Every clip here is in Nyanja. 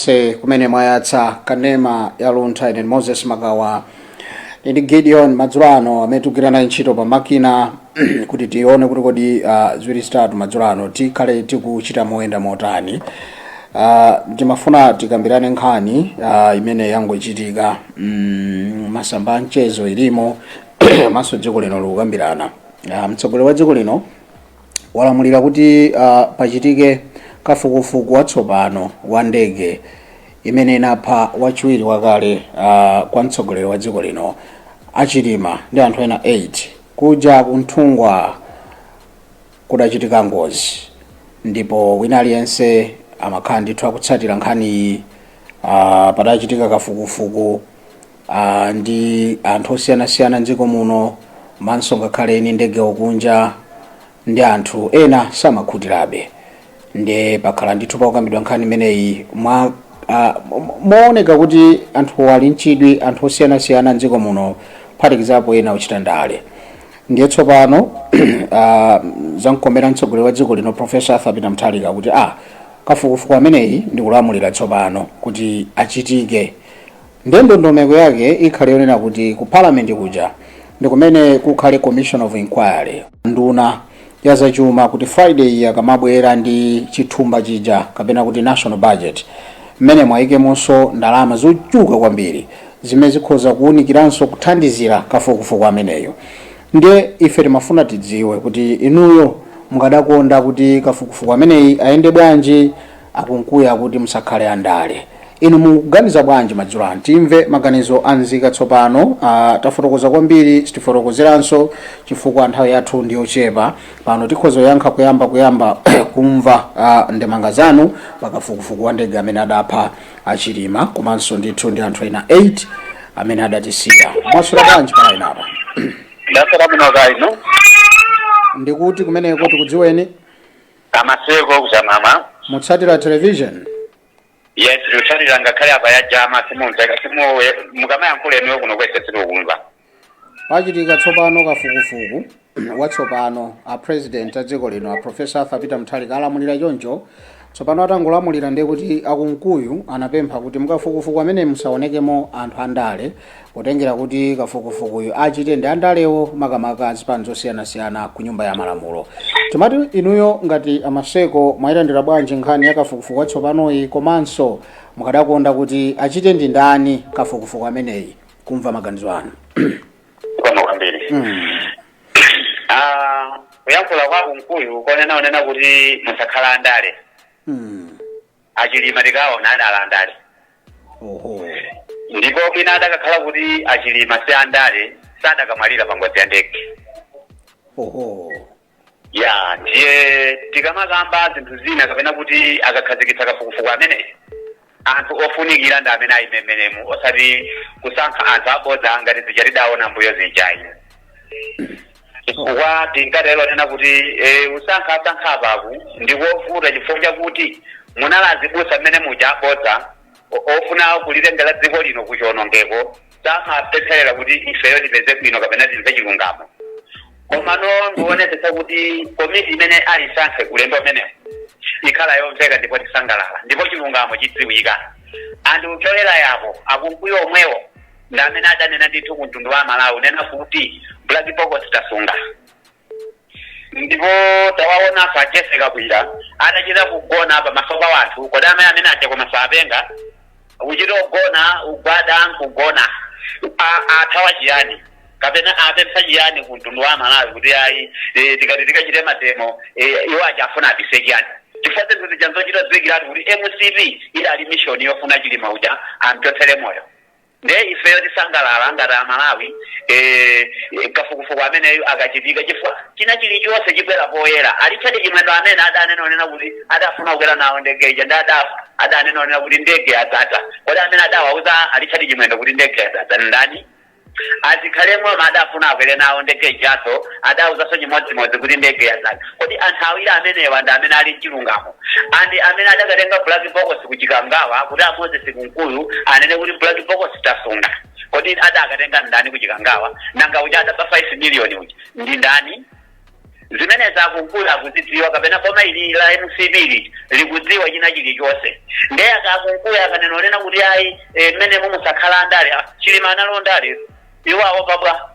Se kumene mwayatsa kanema ya Luntha, ine Moses Magawa ndi Gideon madzulo ano amene tikugwira naye ntchito pa makina kuti tione kuti kodi ziwiri zitatu madzulo ano tikhale tikuchita moyenda motani. Timafuna tikambirane nkhani imene yangochitika masamba a mchezo ilimo maso dziko lino likukambirana. Mtsogoleri wa dziko lino walamulira kuti pachitike kafukufuku watsopano wa ndege imene inapha wachiwiri wakale kwa mtsogoleri wa dziko lino a Chilima ndi anthu ena 8. Kuja kunthungwa kudachitika ngozi ndipo wina aliyense amakhala ndithu akutsatira nkhaniyi. Padachitika kafukufuku ndi anthu osiyanasiyana mdziko muno, manso ngakhale eni ndege okunja ndi anthu ena samakhutirabe. Ndiye pakhala ndithu pakukambidwa nkhani imeneyi mwa mooneka kuti anthu ali mchidwi, anthu osiyanasiyana mdziko muno, phatikizapo ena ochita ndale. Ndiye tsopano zamkomera mtsogoleri wa dziko lino Professor Arthur Peter Mutharika kuti kafukufuku ameneyi ndikulamulira tsopano kuti achitike. Ndiye ndondomeko yake ikhale yonena kuti ku Parliament kuja ndi kumene kukhale commission of inquiry. Nduna ya zachuma kuti Friday akamabwera ndi chithumba chija kapena kuti national budget, mmene mwayikemonso ndalama zochuluka kwambiri zimene zikhoza kuwunikiranso kuthandizira kafukufuku ameneyo. Ndiye ife timafuna tidziwe kuti inuyo mukadakonda kuti kafukufuku ameneyi ayende bwanji? Akunkuya kuti musakhale andale. Inu mukuganiza bwanji madzulo ano? Timve maganizo anzika tsopano. Tafotokoza kwambiri, sitifotokozeranso chifukwa nthawi yathu ndiyochepa pano. Tikhoza kuyankha kuyamba kumva ndemanga zanu pakafukufuku wa ndege amene adapha a Chilima komanso ndithu ndi anthu ena 8 amene adatisiya. Mwaswera bwanji pa line apa? Ndaswera bwino, kaya inu? Ndikuti kumeneko, tikudziweni? Amaseko kuchamama. Mutsatira television? Yes, tikutsatira, ngakhale apa yajama, simumveka, simu mukamayankhula inuyo kuno kwese sitikumva. Pachitika tsopano kafukufuku watsopano. A president a dziko lino a Professor Arthur Peter Mutharika alamulira choncho tsopano. Atangolamulira, ndiye kuti akunkuyu anapempha kuti mukafukufuku amene musaonekemo anthu andale, potengera kuti kafukufukuyu achite ndi andalewo, makamaka zipani zosiyanasiyana ku Nyumba ya Malamulo. Timati inuyo ngati amaseko mwayilandira bwanji nkhani ya kafukufuku watsopanoyi, komanso mukadakonda kuti achite ndi ndani kafukufuku ameneyi? Kumva maganizo anu. Koma kwambiri kuyankhula kwa kunkuyu konena onena kuti musakhala andale, Achilima tikaona adala andale. Ndipo mwina adakakhala kuti Achilima si andale, sadakamwalira pa ngozi ya ndege. Ya, ndiye tikamakamba zinthu zina kapena kuti akakhazikitsa kafukufuku ameneyi, anthu ofunikira ndi amene ayime mmenemu, osati kusankha anthu abodza ngati zija tidaona mbuyo zijayi, chifukwa tinkatero nena kuti usankha asankha apaku ndikovuta, chifukwa chakuti munalazibusa mmene muja abodza ofuna kulitengera dziko lino kuchiwonongeko, samapempherera kuti ifeyo tipeze bwino kapena timve chilungamo. Komano ndionetsetsa kuti komiti imene ayisankhe ulendo umenewu ikhala yomveka ndipo tisangalala ndipo chilungamo chidziwika. Anthu kupyolera yapo akunkuyo omwewo ndi amene adanena ndithu ku mtundu wa Malawi nena kuti black box tasunga, ndipo tawaonanso a Jesse Kabwira adachita kugona pamaso pa wanthu. Kodi amayi amene aja koma sapenga? Uchita ogona, ugwada nkugona. Athawa chiyani kapena apempha chiyani ku mtundu wa Malawi kuti ayi, tikati tikachite mademo, iwo aja afuna apise chiyani? Chifukwa zinthu zija nzochita ziwikiratu kuti MCP idali mission yofuna Chilima uja amchotsere moyo. Ndiye ifeyo tisangalala ngati Amalawi kafukufuku ameneyu akachitika, chifukwa china chilichonse chibwera poyera. Alichadi Chimwendo amene adanena onena kuti adafuna kukwera nawo ndege ija ndi adafa, adanena onena kuti ndege yadzadza. Kodi amene adawauza Alichadi Chimwendo kuti ndege yadzadza ndani? Azikhalemo adafuna akwere nawo ndege ijaso, adawuzanso chimodzimodzi kuti ndege yadzadza. Kodi anthu awiri amenewa ndi amene ali mchilungamo? Andi amene adakatenga black box kuchikangawa kuti a Moses Kunkuyu anene kuti black box tasunga, kodi adakatenga ndani kuchikangawa? Nanga uja adaba 5 million uja ndi ndani? Zimene zakunkuyu akuzidziwa, kapena boma ili la MCP li likudziwa china chilichonse. Ndiye akakunkuyu akanena onena kuti ayi, mmenemo musakhala andale. Ah, Chilima analo ndale iwawo pabwa,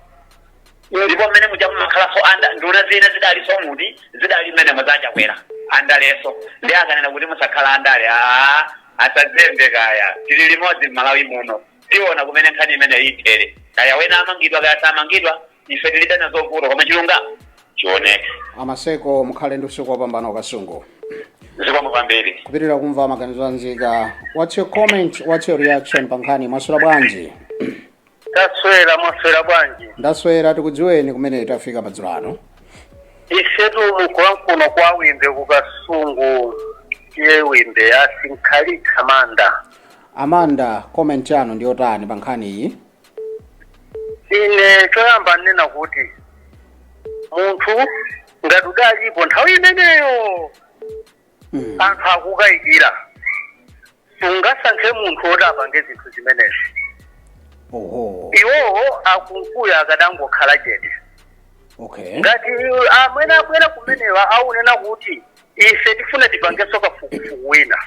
ndipo mmene muja mumakhalanso anda nduna zina zidaliso muti zidali mmenemo zachakwera andaleso. Ndi akanena kuti musakhala andale, aa, asazembe kaya. Tili limodzi m'Malawi muno, tiona kumene nkhani imene ithere. Kaya wena amangidwa, kaya samangidwa, ife tilibe nazo vuto, koma chilungamo chioneke. Amaseko, mukhale ndi usiku wopambana, Kasungu. Zikomo kwambiri. Kupitirira kumva maganizo anzika. What's your comment? What's your reaction pa nkhani? Mwaswera bwanji? Taswera, mwaswera bwanji? Ndaswera. Tikudziweni, kumene tafika madzulo ano? Ifetu mukulankuno kwa Wimbe kukasungu tiye Wimbe asinkhalitsa Manda. Amanda, comment yanu ndiyotani pa nkhani iyi? Ine choyamba nena kuti munthu ngati udalipo nthawi imeneyo, anthu akukayikira, sungasankhe munthu woti apange zinthu zimenezi. Iwowo akunkuya akadangokhala chete. Ngati amwene abwera kumenewa aunena kuti ife tifuna tipangenso kafukufuku wina,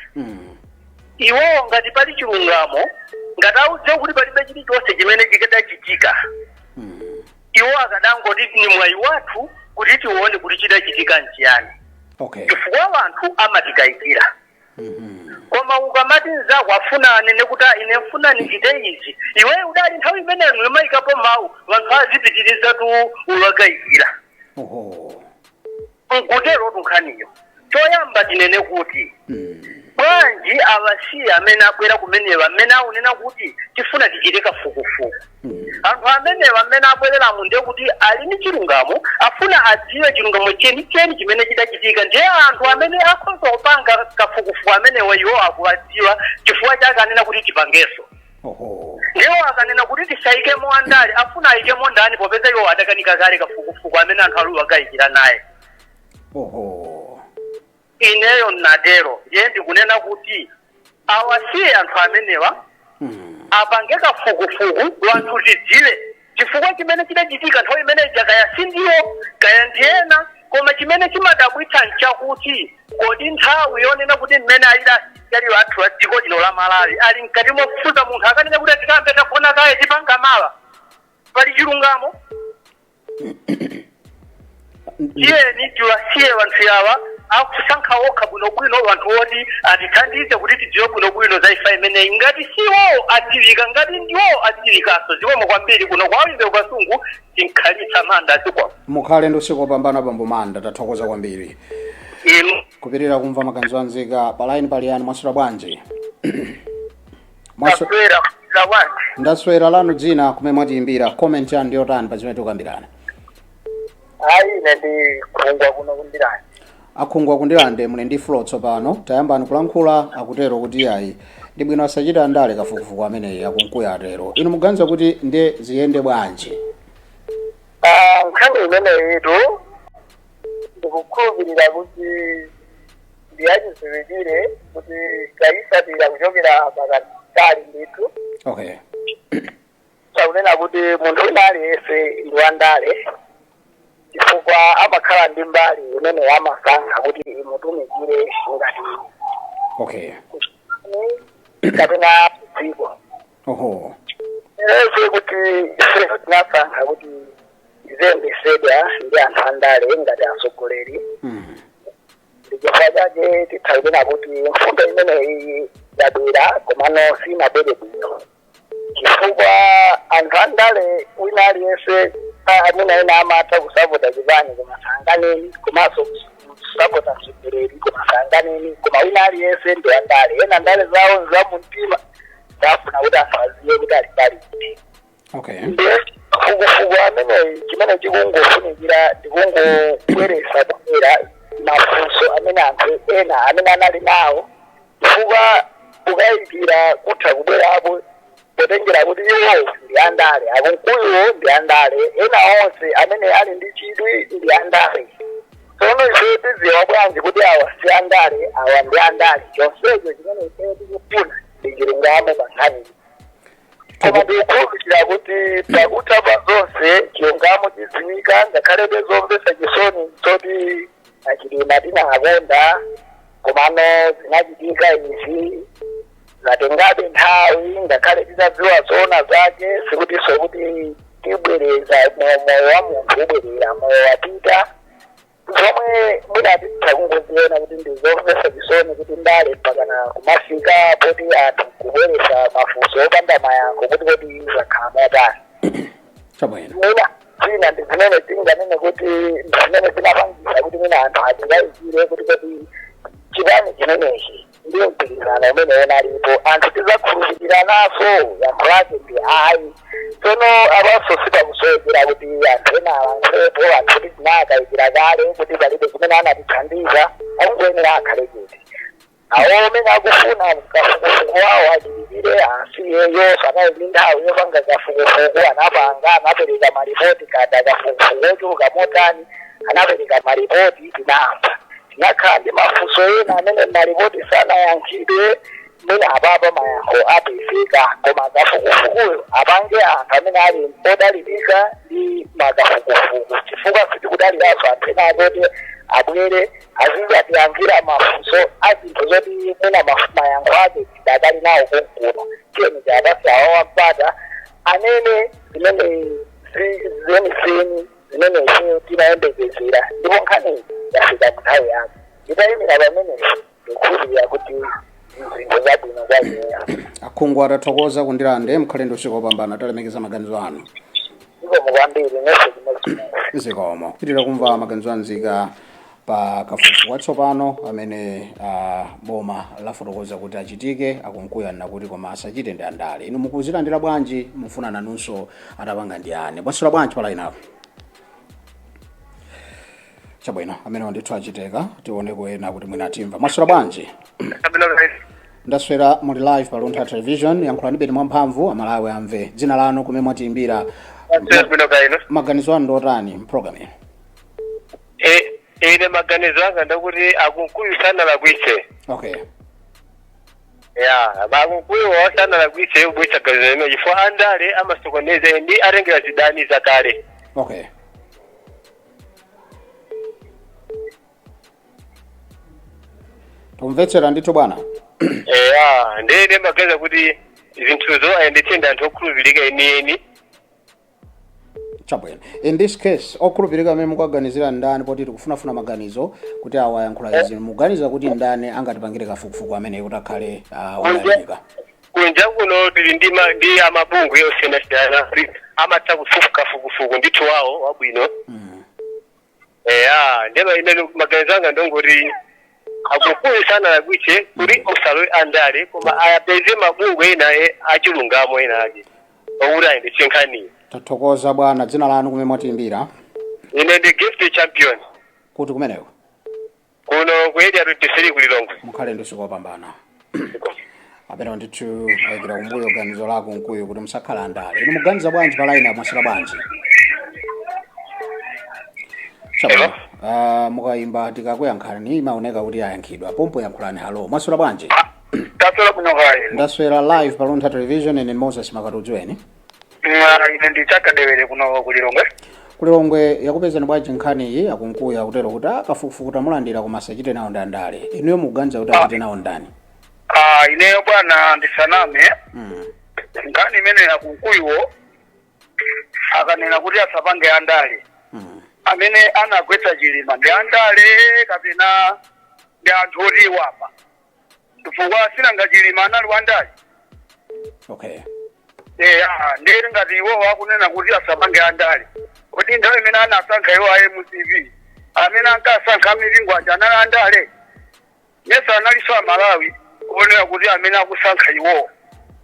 iwowo ngati pali chilungamo, ngati audziwa kuti palibe chilichonse chimene chikadachitika, iwo akadangoti ni mwayi wathu kuti tione kuti chidachitika nchiyani, chifukwa wanthu amatikayikira. Koma ukamati mzako afuna anene kuti, "Ah, ine mfuna ndichite izi," iwe udali nthawi imeneyo yomayikapo mawu, vanthu azipitiriza tu ulakayikira. Nkutero tunkhaniyo. Choyamba tinene kuti bwanji awasiya amene abwera kumenewa, amene aunena kuti tifuna tichite kafukufuku? Anthu amenewa amene abwereramo ndiye kuti ali ndi chilungamo, afuna adziwe chilungamo chenicheni chimene chidachitika. Ndiye anthu amene akhoza kupanga kafukufuku amenewa iwo akuwadziwa, chifukwa chake anena kuti tipangenso. Ndiwo akanena kuti tisayikemo andale, afuna ayikemo ndani, popeza iwo adakanika kale kafukufuku amene anthu ali wakayikira naye? Ineyo nnatero. Ndiye ndikunena kuti awasiye anthu amenewa apange kafukufuku, wanthu tidziwe chifukwa chimene chidachitika nthawi imeneyi, kaya sindiwo kaya ndiyena. Koma chimene chimadabwitsa nchakuti kodi nthawi yonena kuti mmene alili asilikali athu a dziko lino la Malawi ali mkati mofufuza, munthu akanena kuti tikambe tagona kaye, tipanga mawa, pali chilungamo? Tiyeni tiwasiye wanthu yawa akusankha okha bwinobwino wanthu woti atithandize kuti tidziwe bwinobwino za imfa imeneyi. Ngati siwo adziwika, ngati ndiwo adziwikanso. Zikomo kwambiri. Kuno kwa Wimbe kukasungu tinkhalitsa Manda, zikomo. Mukhale ndi usiku wopambana, bambo Manda, tathokoza kwambiri. Inu. Kupitirira kumva maganizo anzika. Pa line pali yani? Mwaswera bwanji? Taswera la bwanji? Ndaswera. Lanu dzina, kumene mwatiyimbira, comment yanu ndiyotani pa zimene tikukambirana? Ayi, ine ndi Khungwa kuno kundilani. Akhungwa kundilande, muli ndi floor tsopano, tayambani kulankhula. Akutero kuti ayi, ndi bwino asachita andale kafukufuku ameneyi, akunkuya atero. Inu muganiza kuti ndiye ziyende bwanji? Ah, nkhani imeneyitu ndikukhulupirira kuti ndiyachidziwikire kuti tayisatira kuchokera pakatali ndithu. Chakunena kuti munthu wina aliyense ndi wandale chifukwa amakhala ndi mbali imene amasankha kuti imutumikire ngati kapena dziko. Eze kuti ife tinasankha kuti tiziyendetsedwa ndi anthu andale ngati atsogoleri, ndi chifukwa chake titha kunena kuti mfundo imeneyi yabwera, komano sinabwere bwino, chifukwa anthu andale wina aliyense amene ena amatha kusapota chipani koma sanganeni, komanso kusapota mtsogoleri koma sanganeni, koma wina aliyense ndi wandale. Ena ndale zawo zamumtima, safuna kuti anthu aziwe kuti ali mbali iti. Ndiye fukufuku ameneyi chimene chikungofunikira ndikungobweresa kubwera mafunso amene anthu ena amene anali nawo, chifukwa kukayikira kutha kubwerapo potengera kuti iwo ndi andale, akunkuyiwo ndi andale, ena onse amene ali ndi chidwi ndi andale. Tsono ife tidziwa bwanji kuti awa si andale, awa ndi andale? Chonsecho chimene ife tikufuna ndi chilungamo pa nkhaniyi. Koma ndikukhulupirira kuti pakutha pa zonse chilungamo chidziwika, ngakhalebe zomvetsa chisoni zoti achilima tinakonda, komano zinachitika izi zatengabe nthawi. Ngakhale titadziwa zoona zake, sikutinso kuti tibwereza moyo wa munthu, ubwerera moyo wapita. Zomwe mwina titha kungoziona kuti ndizomvetsa chisoni kuti ndale mpakana kumafika poti anthu kubweresa mafunso opanda mayankho kuti kodi zakhala motani. Mwina zina ndi zimene tinganene kuti ndi zimene zinapangisa kuti mwina anthu adzikayikire kuti kodi chipani chimenechi ndi mgwirizano umene unalipo anthu tizakhulupirira yankho lake ndi ayi. Tsono apanso sitakusowekera kuti anthu ena alankhulepo. Anthu kuti tinakayikira kale kuti palibe chimene anatithandiza, akungoyenera akhale chete. Awo amene akufuna kafukufuku wawo achitikire asiyeyo. Sanali ndi nthawi yopanga kafukufuku, anapanga, anapereka malipoti. Kada kafukufuku ochuluka motani, anapereka malipoti, tinamva, tinakhala ndi mafunso ena amene malipoti sanayankhidwe. Mwina apapa mayankho apezeka, koma kafukufukuyo apange anthu amene ali odalirika ndi makafukufuku, chifukwa sitikudaliranso anthu ena akoti abwere azizatiyankhira mafunso a zinthu zoti mwina mayankho ake tidakali nawo konkuno. Tiyeni tiapase awawa mpata anene zimene zenizeni zimene ife timayembekezera, ndipo nkhani yafika munthawi yake. Itayimira pamenepo, ndikukhulupirira kuti zinthu zabwino kwa ineyo. Akhungu, atathokoza kundilande, mkhale ndi usiku wopambana. Talemekeza maganizo anu. Zikomo kwambiri, nonse chimodzimodzi. Zikomo. Pitira kumva maganizo anzika pa kafukufuku watsopano amene boma lafotokoza kuti achitike. Akunkuyanna kuti koma asachite ndi andale. Inu mukuzilandira bwanji? Mufuna nanunso atapanga ndi ani? Mwaswera bwanji pa line apo? Chabwino, amene ndithu achiteka, tione kuena kuti mwina atimva. Mwaswera bwanji? Ndaswera. Muli live pa Luntha Television, yankhulani beni mwamphamvu, Amalawi amve. Dzina lanu, kumene mwatiimbira? Bwino kaino. Maganizo anu ndotani mpulogalamu ino? Ine maganizo anga ndakuti akunkuyu sanalakwitse. Ya, akunkuyu sanalakwitse kubwitsa ganizo limene, chifukwa andale amasokoneza ndi atengera zidani zakale. Tumvetsera ndithu, bwana. Eya, ndine maganiza kuti zinthuzo ayendetse ndi anthu okhulupirika enieni. Chabwino, in this case okhulupirika amene mukuaganizira ndani, poti tikufunafuna maganizo kuti awa ayankhula izi? Muganiza kuti ndani angatipangire kafukufuku amene kuti akhale wodalirika? Kunja kuno tili ndi amabungwe osiyanasiyana kuti amatha kufufuka kafukufuku ndithu wawo wabwino. Eya, ndema ine maganizo anga ndongoti akunkuyu sanalakwitse kuti usalowe andale, koma ayapeze mabungwe ena achilungamo ena ake okuti ayendetse nkhaniyi. Tathokoza, bwana. Dzina lanu, kumene mwatiimbira? Ine ndi Gift Champion. Kuti kumeneko? Kuno ku Area 23 kulilongwe. Mukhale ndi usiku wopambana. Apena ndithu ayikira kumbuyo ganizo lako mkuyu kuti musakhala andale. Inu muganiza bwanji pa line? Mwaswera bwanji? Chabwino, mukayimba tikakuyankhani imaoneka kuti ayankhidwa pompo. Yankhulani. Hello, mwaswera bwanji? Taswera kuno kayi. Ndaswera. Live pa Luntha Television, ine Moses Makatudziweni. Ine ndi Chakadewere kuno kulilongwe. Kulilongwe, yakupezani bwanji nkhani iyi? Akunkuya akutero kuti kafukufuku tamulandira, koma asachite nawo ndi andale. Inuyo mukuganiza kuti achite nawo ndani? Ah, ineyo bwana, ndisaname, nkhani imene akunkuyiwo akanena kuti asapange andale, amene anagwetsa Chilima ndi andale kapena ndi anthu oti wapa? Chifukwa sinanga Chilima anali wandale? Eya, ndiye ngati iwowo akunena kuti asapange andale, kodi nthawi imene anasankha iwo a MCP, amene ankasankha amipingo aja anali andale? Nesa analinso Amalawi kuonera kuti amene akusankha iwowo?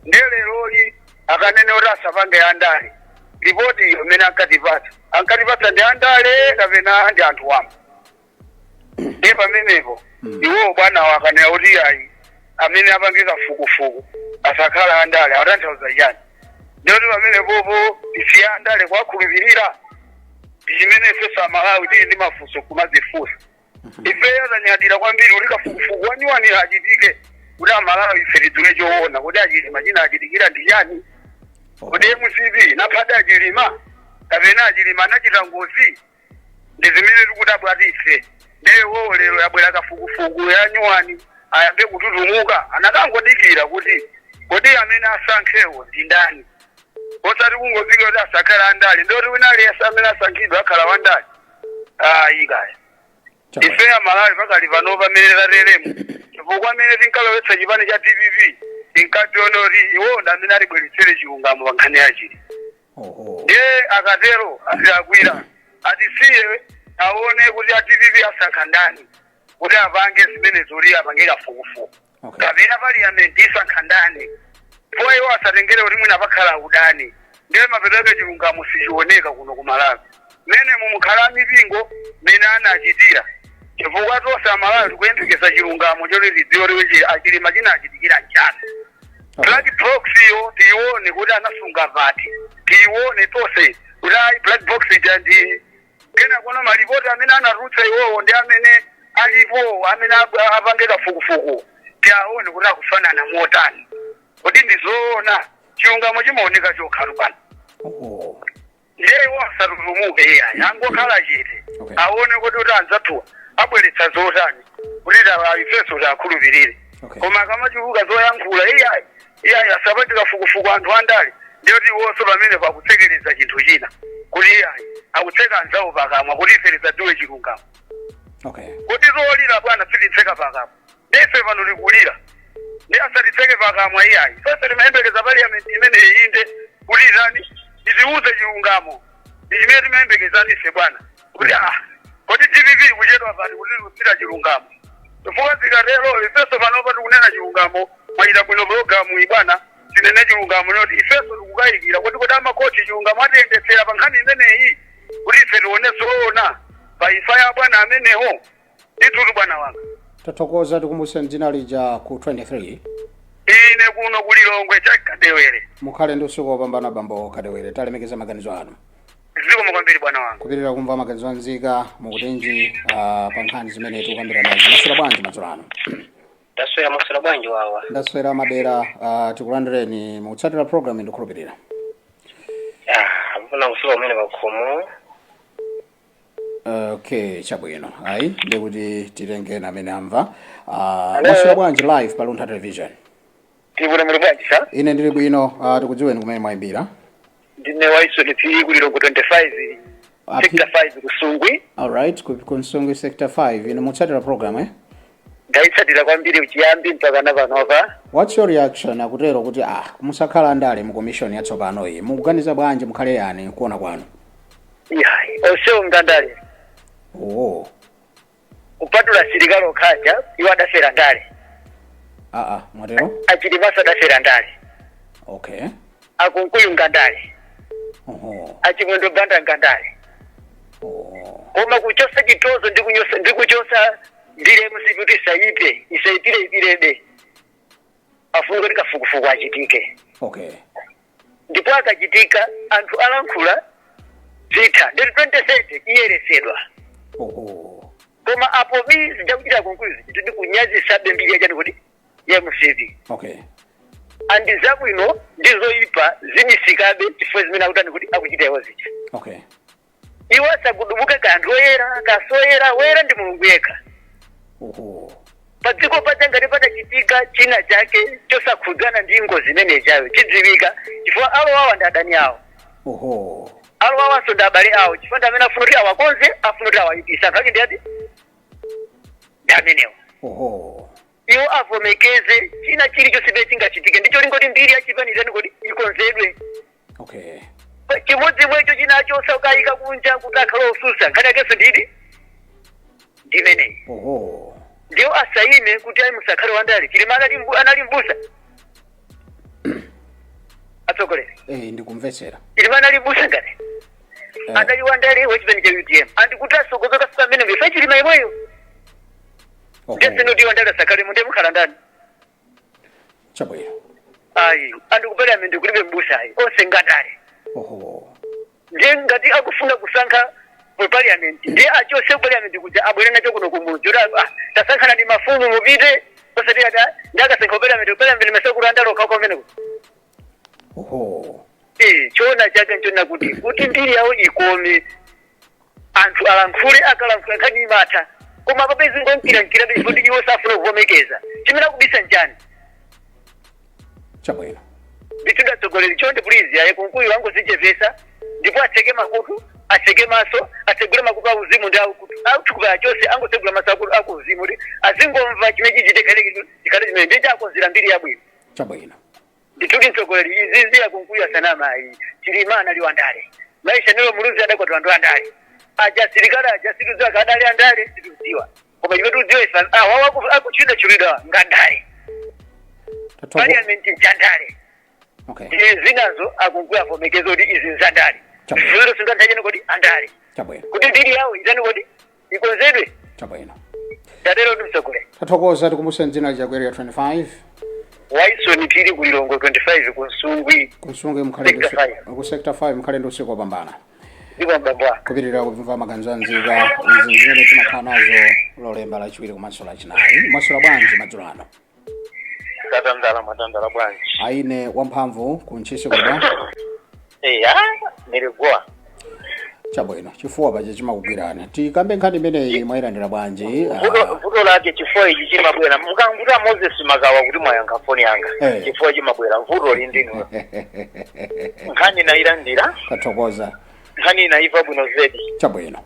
Ndiye leroli akanene kuti asapange andale, ripoti iyo imene ankatipatsa ndi andale kapena ndi anthu wamba? Ndiye pamenepo iwowo bwanawo akanena kuti ayi, amene apange kafukufuku asakhala andale, atanthauza chani? Ndiyoti pamenepopo tisiye andale kuwakhulupirira? Ndi chimene ife Amalawi tili ndi mafunso kumazifunsa. Ifeyo tanyadira kwambiri kuti kafukufuku waniwani achitike kuti Amalawi ife tidziwe choona kuti achilima china achitikira ndi chani. Kodi MCP naphada Achilima kapena Achilima anachita ngozi? Ndi zimene tikudabwa ife. Ndewo lero yabwera kafukufuku ya nyuwani, ayambe kututumuka. Anakangodikira kuti kodi amene asankhewo ndi ndani, osati kungofika kuti asakhala andale. Ndoti wina aliyense amene asankhidwe akhala wandale? Ayi kaya. Ife Amalawi pakali pano pamene tateremu, chifukwa amene tinkalowetsa chipani cha DPP tinkationa kuti iwo ndi amene alibweretsere chilungamo pa nkhani yachili. Ndiye akatero atilakwira. Atisiye aone kuti a DPP asankha ndani kuti apange zimenezo, kuti apange kafukufuku, kapena parliament isankha ndani po. Iwo asatengere kuti mwina pakhala udani, ndiye mapeto ake chilungamo sichioneka kuno ku Malawi mmene mumukhala mipingo mmene anachitira, chifukwa tonse Amalawi tikuyembekeza chilungamo choti tidziwe kuti Achilima chinachitikira nchani. Black box iyo tiione kuti anasunga pati, tiione tonse kuti ayi, black box ija ndi kena kono. Malipoti amene anatulutsa iwowo ndi amene alipo amene apange kafukufuku, tiaone kuti akufanana motani, kuti ndizoona. Chilungamo chimaoneka chokha pano. Ndiye iwo asatutumuke iyayi, angokhala chete, aone kuti anzathuwa abweretsa zotani kuti ifenso tiakhulupirire. Koma akamachuluka zoyankhula, iyayi, iyayi, asapati kafukufuku anthu andale, ndiyoti iwonso pamene pakutsekereza chinthu china, kuti iyayi, akutseka anzawo pakamwa kuti ife tisadziwe chilungamo. Kuti zolira bwana sititseka pakamwa, ndife pano tikulira, ndi asatitseke pakamwa iyayi. Tonse timayembekeza parliament imene inde kuti itani, itiuze chilungamo. Ndi chimene timayembekeza ndife bwana, kuti kodi DPP kuchedwa pati kuti tiusira chilungamo? Chifukwa zikatero ifenso panopa tikunena chilungamo. Mwachita bwino pulogalamu iyi bwana, tinene chilungamo noti ifenso tikukayikira kuti amakoti chilungamo atiyendetsera pa nkhani imeneyi, kuti ife tione zoona pa imfa ya bwana amenewo. Ndithutu bwana wanga. Tathokoza. Tikumbutse dzina lija ku 23. Ine kuno kulilongwe cha Kadewere. Mukhale ndi usiku wopambana, bambo Kadewere. Talemekeza maganizo anu. Zikomo kwambiri bwana wanga. Kupitira kumva maganizo anzika mukutenji pa nkhani zimene tikukambirana nazo. Maswera bwanji madzulo ano? Taswera. Maswera bwanji wawa? Ndaswera madera. Tikulandireni mukutsatira program, ndikukhulupirira. Ah, mbona kufika umene pakhomo. Okay, chabwino. Ayi, ndikuti titengeni amene amva. Maswera bwanji, live pa Luntha Television. Tibwino, muli bwanji sa? Ine ndili bwino. Tikudziweni kumene mwayimbira. Ndine Waisoni Phiri, kulilongo 25, sector 5, Kusungwi. Alright, ku Nsungwi sector 5. Ine mukutsatira program, eh? Ndayitsatira kwambiri uchiyambi mpaka na panopa. What's your reaction? Akutero kuti musakhala andale mu commission yatsopano iyi, mukuganiza bwanji? Mukhale yani kuona kwanu? Iyayi, onsewo ngandale. Kupatula asilikali okhaja, iwo adafera ndale. Mwatero? Achilimaso adafera ndale. Akunkuyu ngandale. Achimwendo Banda ngandale. Koma kuchosa chitozo ndi kunyosa ndi kuchosa mbiri MCP kuti isaipe, isaipire ipirebe, afuna kuti kafukufuku achitike. Ndipo akachitika anthu alankhula zitha, ndeti 2030 iyeresedwa. Koma apo bi zijakuchita conclusion tidi kunyazisabe mbiri yachani kuti ya MCP. Andi zabwino ndi zoyipa zibisikabe chifukwa zimene akutani kuti akuchita iwo zija. Iwo asagudubuke kanthu oyera kasoyera, woyera ndi Mulungu yekha. Pa dziko paja ngati padachitika china chake chosakhudzana ndi ngozi imene ijayo, chidziwika, chifukwa alowawa ndi adani awo. Alowawanso ndi abale awo, chifukwa ndi amene afuna kuti awakonze, afuna kuti awayipise. Anthu ake ndi ati? Ndi amenewo. Iwo avomekeze china chilichonse chimene chingachitike, ndicho lingoti mbiri yachipani itani kuti ikonzedwe. Chimodzi mwecho chinacho osakayika kunja kuti akhale osusa, nkhani yakenso nditi ndimeneyi. Ndiwo asayime kuti ayi, musakhale wandale. Chilima anali mbusa, atsogoleri? Eh, ndikumvetsera. Chilima anali mbusa ngati? Adali wandale wachipani cha UTM, andikuti asogoza kafika amene mbifa Chilima imweyo. Ndeseno ndi wandale asakhale munde, mukhala ndani? Chabwino. Ayi, andiku parliament kulibe mbusa ayi, onse ngandale. Ndiye ngati akufuna kusankha ku parliament, ndiye achose ku parliament kuja, abwere nacho kuno kumudzi kuti tasankhana ndi mafumu, mupite, osati ata ndi akasankha ku parliament. Ku parliament masakulu andale okha kumeneko. Choona chake nchona kuti mbiri yawo ikome, anthu alankhule, akalankhula nkhani imatha. Koma apabe zingonkirankira chifukwa iwo safuna kuvomekeza. Chimene akubisa njani? Chabwino. Ndithu atsogoleri, chonde please, aye Kunkuyu wangozichepesa ndipo atseke makutu, atseke maso, atsegule makutu auzimu ndi aukutu authukupaya chose, angotsegula maso akuuzimu kuti azingomva chimene chichite chikhale chimene ndiye chakonzera mbiri yabwino. Chabwino. Ndithuti mtsogoleri, izizi aKunkuyu asanama ayi. Chilima anali wandale, maisha nelo Muluzi adakwatira anthu andale aja, asilikali aja situdziwa kadali andale, situdziwa. Koma chimene tikudziwa ife, awawo akuchita chulidwa ngandale. Parliament nchandale. Iye zinazo aKunkuyu avomekeza kuti izi nzandale. Zilero singantacheni kodi andale kuti mbiri yawo itani kodi ikonzedwe. Chabwino. Tatero ndi mtsogoleri. Tathokoza. Tikumbuseni dzina lija ku Area 25. Waisoni tili ku Lilongwe 25 ku Nsungwi. Kumsunge mukhale ndi Sector 5. Ku Sector 5. Mukhale ndi usiku wopambana. Ndipo mbambo wanga. Kupitirira kumva maganizo anzika, izi zimene timakhala nazo Lolemba, Lachiwiri komanso Lachinayi. Mwaswera bwanji madzulo ano? Tatandala, mwatandala bwanji? Aine wamphamvu kuntchisi kuda. Eya, niliguwa. Chabwino, chifuwa paja chimakugwirani. Tikambe nkhani imeneyi, mwayilandira bwanji? Vuto lake chifuwa ichi chimabwera mukanguta Moses Magawa kuti mwayankha foni yanga. Chifuwa chimabwera, vuto lindinu. Nkhani nayilandira. Tathokoza. Nkhani inayiva bwino zedi. Chabwino.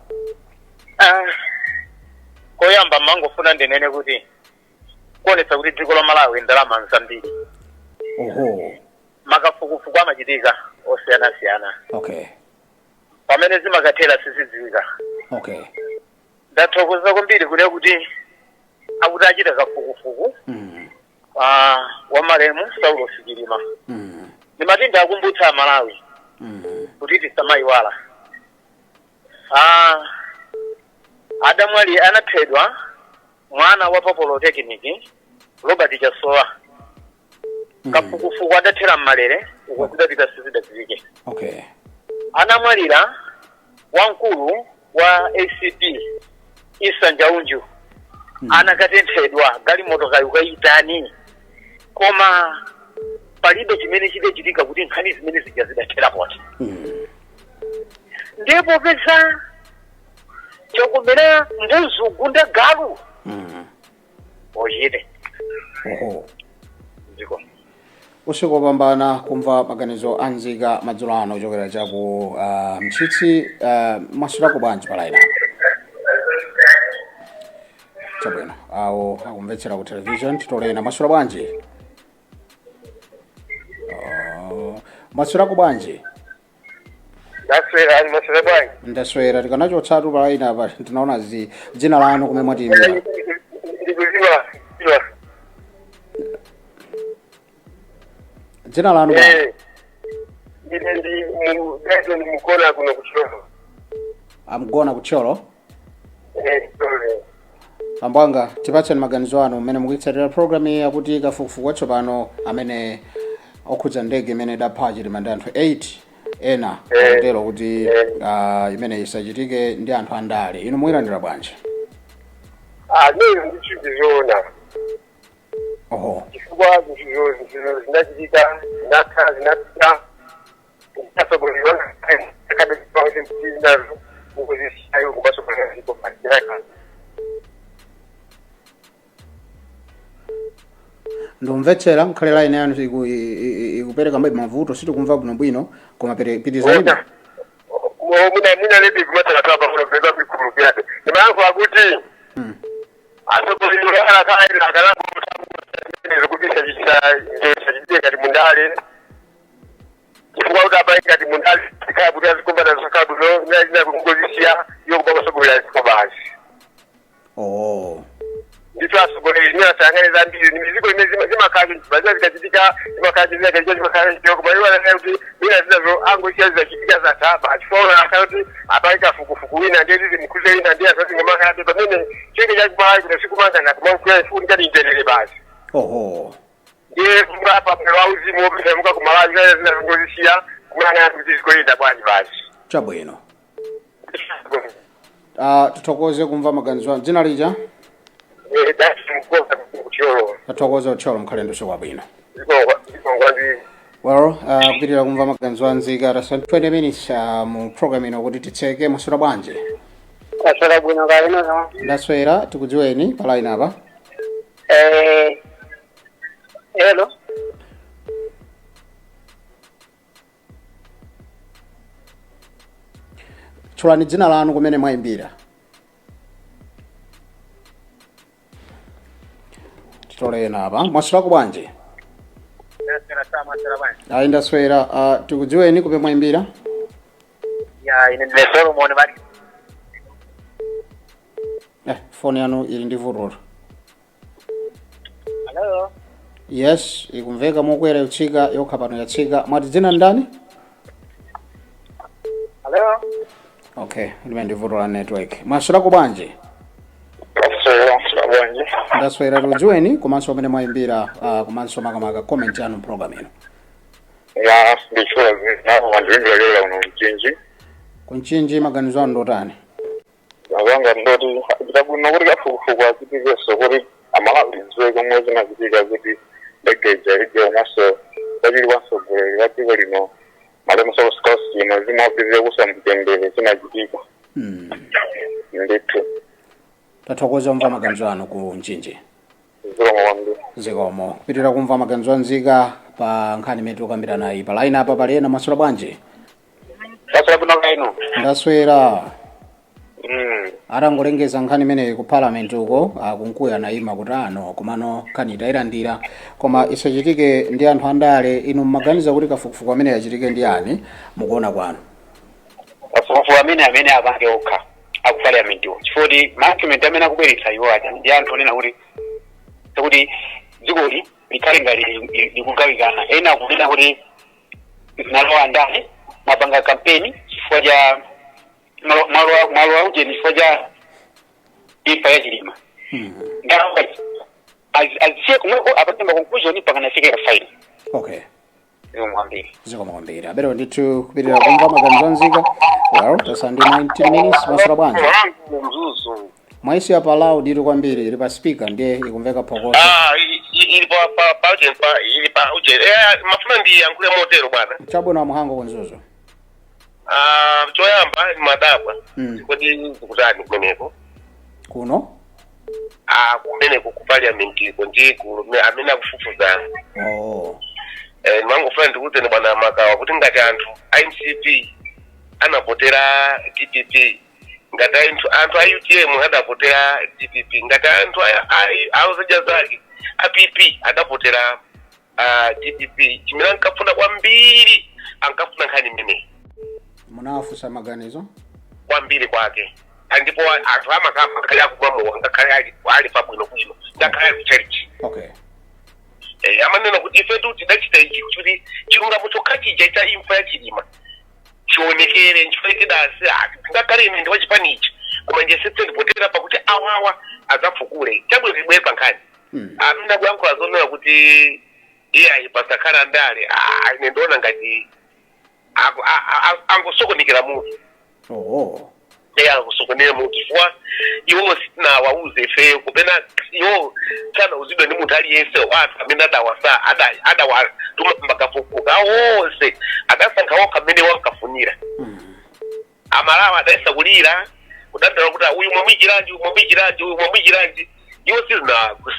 Koyamba mangofuna ndinene kuti kuonetsa kuti dziko la Malawi ndalama nzambiri. Makafukufuku amachitika osiyanasiyana, pamene zimakathera sizidziwika. Ndathokoza kwambiri kunena kuti akuti achita kafukufuku wa malemu Saulos Chilima. Ndimati ndakumbutsa Amalawi kuti tisamayiwala. Adamwali anaphedwa mwana wa pa Polytechnic, Robert Chasowa. Kafukufuku adathera mmalere, uko kudapita sizidadziwike. Anamwalira wamkulu wa ACB, Isa Njaunju. Anakatenthedwa galimoto kayu kayitani, koma palibe chimene chidachitika kuti nkhani zimene zija zidathera poti. Ndipo peza chakumera mbuzi ugunda galu ochite. Dziko. Usiku wopambana. Kumva maganizo anzika madzulo ano kuchokera chaku Mchitsi. Mwaswerako bwanji pa line apa? Chabwino, awo akumvetsera ku television. Titolena, mwaswera bwanji? Oh, mwaswerako bwanji? Ndaswera, ani maswera bwanji? Ndaswera. Tikanachotsatu pa line apa, tinaona zi dzina lanu, kumene mwatiyimbira. Ndikuziwa ziwa. Dzina lanu bwana? Ndine ndi Gaison Mukona kuno kucholo. Amgona kutcholo. Sorry. Ambwanga, tipatseni maganizo anu mmene mukuyitsatira program iyi yakuti kafukufuku watsopano amene okhudza ndege imene idapha Chilima ndi anthu 8 ena, akutero kuti imene isachitike ndi anthu andale. Inu muyilandira bwanji? Neyo ndichizoona. Chifukwa zinthu zinachitika, zinatha, zinapita, zinasogolerwa zinazo ukuzisiyayo kumasogolera ziko maziraka. Ndumvetsera, nkhale line yanu ikupereka mavuto, sitikumva bwinobwino, koma pitizanibe. Mwina lebe kumatalakaba kuno kubeba kuikulupirabe ndimayankhula kuti atsogoleri alakaira akalangokuti chachitike ngati mundale, chifukwa kuti abai ngati mundale tikhala kuti azikumbana zokhala bwino ina kungozisiya iyo kuba kusogolera ziko basi. Ndithu atsogoleri zimene asayang'ane zambiri ni miziko imene zimakhala mazina zikachitika, zimakhala zikachitika, zimakhala zikachitika, koma iwo ananena kuti mwina zinazo angosiya, zizachitika zatha basi. Chifukwa akhala kuti apai kafukufuku wina ndiye zizimukhuze wina ndiye asazingomakhalabe pamene cheke chakumayi kuti sikumangana kumakuya funika ndinjerere basi. Ndiye apa mero auzimu wopita muka kumalawi zina zinazongozisiya kumayang'ana kuti zikoyenda bwanji basi. Chabwino. Tithokoze kumva maganizo anu. Dzina lija? Dasi Mkoza kucholo. Tathokoza, utcholo, mukhale ndi usiku wabwino. Zikongwa ndi. Well, kupitirira kumva maganizo anzika, tasala 20 minutes mu program ino kuti titseke. Mwaswera bwanji? Aswera bwino, kalino? Ndaswera. Tikudziweni pa line apa? Hello. Tchulani dzina lanu, kumene mwayimbira. Titolena apa. Mwaswerako bwanji? Ndaswera sa, mwaswera bwanji? Ayi, ndaswera. Tikudziweni, kumene mwayimbira? Ya, ine ndine Solomon Mali. Foni yanu ili ndi vuto. Hello. Yes, ikumveka mokwera, yotsika yokha pano yatsika. Mwati dzina ndani? Hello. Okay, limene ndi vuto la network. Mwaswerako bwanji? Aswera, mwaswera bwanji? Ndaswera. Tikudziweni komanso pamene mwayimbira, komanso makamaka comment yanu program ino. Ya, ndichula zina, wandiwimbira lero uno Mchinji. Kunchinji, maganizo anu ndotani? Azanga ndoti ndabwino kuti kafukufuku achitikenso kuti Amalawi dziwe komwe zinachitika kuti ndege ija ije, komanso kwachili kwa mtsogoleri wa dziko lino malemu Saulos ino zimapitire kusa mtendere zinachitika. Ndithu. Tathokoza kumva maganizo anu ku Mchinji. Zikomo kwambiri. Zikomo. Kupitirira kumva maganizo anzika pa nkhani imene tikukambirana nayi. Pa line apa pali ena. Mwaswera bwanji? Taswera bwino kaino? Ndaswera. Atangolengeza nkhani imeneyi ku parliament uko, akunkuya anayima kuti ano komano nkhani itayilandira koma isachitike ndi anthu andale. Inu mmaganiza kuti kafukufuku amene achitike ndi ani mukuona kwanu? Kafukufuku amene apange okha aku parliament wo, chifukwa ma argument amene akubweretsa iwo aja ndi anthu onena kuti dzikoli likhale ngati likugawikana. Ena akunena kuti zinalowa ndale, mwapanga kampeni chifukwa cha mwalo aujeni, chifukwa cha imfa ya Chilima. Azisiye kumweko, apange ma conclusion pakanafika final. Zikomo kwambiri. Zikomo kwambiri. Abero ndithu kupitirira kumva maganizo anzika. Well, tasala ndi 19 minutes. Mwaswera bwanji? Mzuzu. Mwaisiya pa loud itu kwambiri, ili pa speaker ndiye ikumveka phokoso. Ah, ili pa uje, pa ili pa uje. Mafuna ndiyankhule motero, bwana. Chabwino, amuhango kunzuzu. Ah, choyamba ni madabwa kodi zikutani kumeneko? Kuno? Ah, kumeneko ku parliament iko ndi gulu amene akufufuzana. Oh. Ndimangofuna ndikuwuzeni, bwana Makawa, kuti ngati anthu a MCP anavotera DPP, ngati anthu a UTM adavotera DPP, ngati anthu a zake a PP adavotera DPP, chimene ankafuna kwambiri, ankafuna nkhani imeneyi. Munawafunsa maganizo? Kwambiri kwake, andipo anthu amakamba ngakhale akumwamowa, ngakhale ali pabwino bwino, ngakhale ali kuchalichi. Amanena kuti ifetu tidachita ichi kuti chilungamo chokha chija cha imfa ya Chilima chionekere, nchifukwa tidasi ngakhale ine ndi wachipani ichi, koma ndiyesetse ndipotera pakuti awawa adzafukule. Chabwino, tibwere pa nkhani. Amene akuyankhula zonena kuti iye pasakhala ndale, ine ndiona ngati angosokonekera mutu. Oh. Iye angosokonera mutu chifukwa iwo sitinawauze ifeyo, kapena iwo sanauzidwe ndi munthu aliyense. Anthu amene adawasa adawatuma makafukufuku onse adasankha okha mmene wankafunira. Amalawi adayesa kulira, kudandaula kuti uyu mwamwichiranji, uyu mwamwichiranji, uyu mwamwichiranji. Iwo